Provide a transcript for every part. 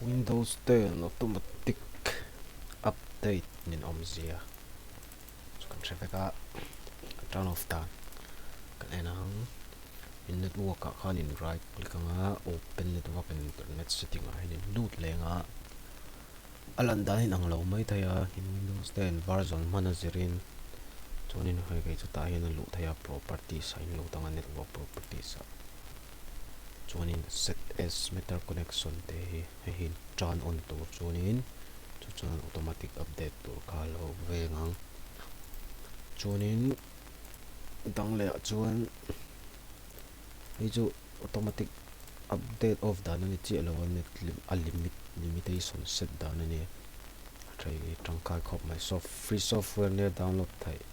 Windows 10 automatic update nin awmzia chu kan hre vek a, a turn off dan kan en ang. In network ah khan in right click ang a, open network and internet setting ah hian in lut leng a, a lan dan in ang lo mai thei a, in Windows 10 version hman a zirin chuanin hei kei chutah hian a luh theih a properties ah in lut ang a network properties ah. Chuanin set as meter connection te hi hei hi turn on tur chuanin chu chuan automatic update tur kha a lo veng ang. Chuanin dang leh ah chuan hei chu automatic update off dan a ni chiah lo a net a limit limitation set dan a ni a tha hi tangkai khawp mai soft free software nia download theih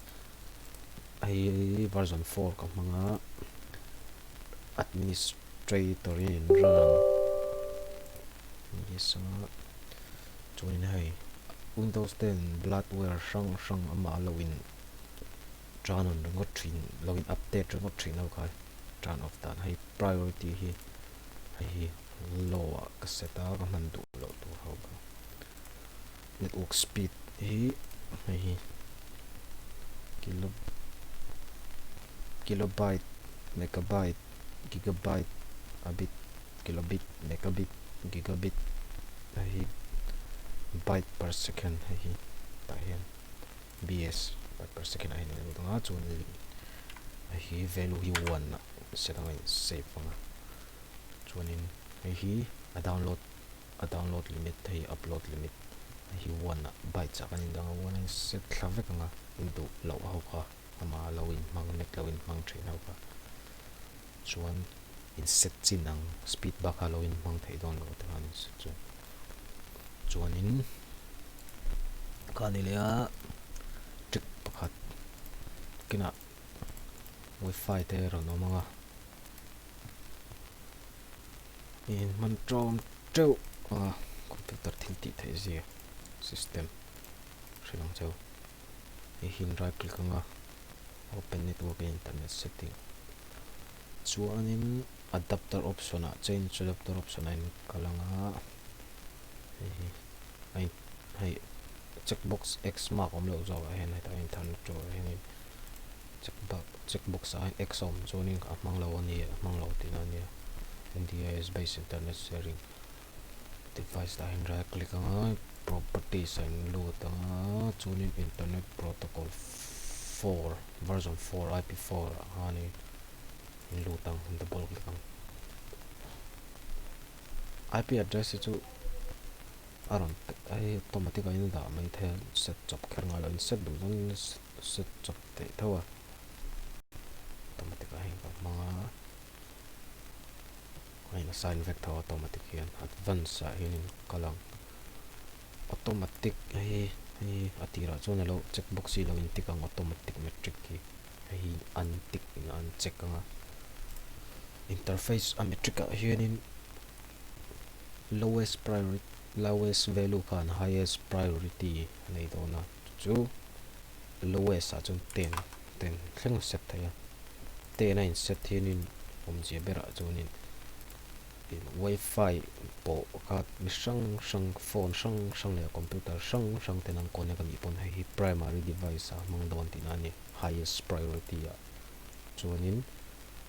hei version 4 ka hmang a. Administrator in in run ang yes a chuanin hei Windows ten bloatware hrang hrang amah lo in turn on ringawt thin lo in update ringawt thin ho kha turn off dan hei priority hi hei hi low ah ka set a ka hman duh loh tur ho kha network speed hi hei hi kilo kilobyte megabyte gigabyte a bit kilobit megabit gigabit hei hi byte per second hei hi tah hian bs byte per second ah hian a lut ang a chuan hei hi value hi one ah set anga in save anga chuanin hei hi a download a download limit hei upload limit hei hi one ah bytes ah kan indang a one a in set thla vek anga induh loh ho kha. Ama lo in hmang net lo in hmang thin ho kha chuan in set chin ang speed bak a lo in hmang thei dawn lo te khan in set chu chuanin kha ni leh a trick pakhat kinah wifi te rawn awm ang a in hman tawm teuh a computer thil tih theih zia system hrilh ang cheu. Hei hi in right click anga open network and internet setting chuanin adapter option ah change adapter option ah in kal anga hei hi a in hei check box x mark awm loh zawk ah hian hetah hian internet chu ah hianin check box check box ah hian x a awm chuanin a hmang lo a ni a hmang lo tihna a nia N_D_I_S base internet sharing. Device ah hian right click anga properties ah in lut anga chuanin internet protocol 4 version 4 IP4 ah khanin in lut ang double click ang IP address hi chu a rawn hei automatic a in dah mai thei a set chawp kher ngai lo in set duh chuan set chawp theih tho a automatic ah hian ka hmang a. A in assign vek tho automatic hian advance ah hian in kal ang automatic hei hei a tirah chuan alo check box hi alo in tick ang automatic metric hi hei hi an tick in an check ang a interface a metric ah hianin lowest priority lowest value khan highest priority a nei dawn a chu lowest ah chuan 10 ten thleng a set thei a ten a in set hianin awmzia berah chuanin in wifi pawh kha mi hrang hrang phone hrang hrang leh computer hrang hrang ten an connect anih pawn hei hi primary device a hmang dawn tihna a ni highest priority ah chuanin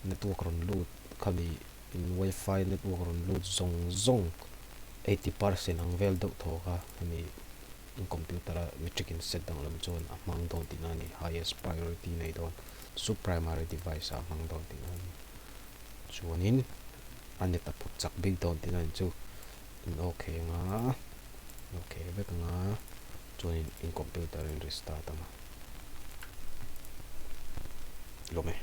network rawn lut khami in wifi network rawn lut zawng zawng 80% ang vel deuh thaw kha hemi. Computer a metric in set danglam chuan a hmang dawn tihna a ni, highest priority nei dawn, chu primary device ah a hmang dawn tihna a ni. Chuanin a net a put chak bik dawn tihna a ni chu in okay anga, okay vek anga chuanin in computer in restart anga. Lawm e.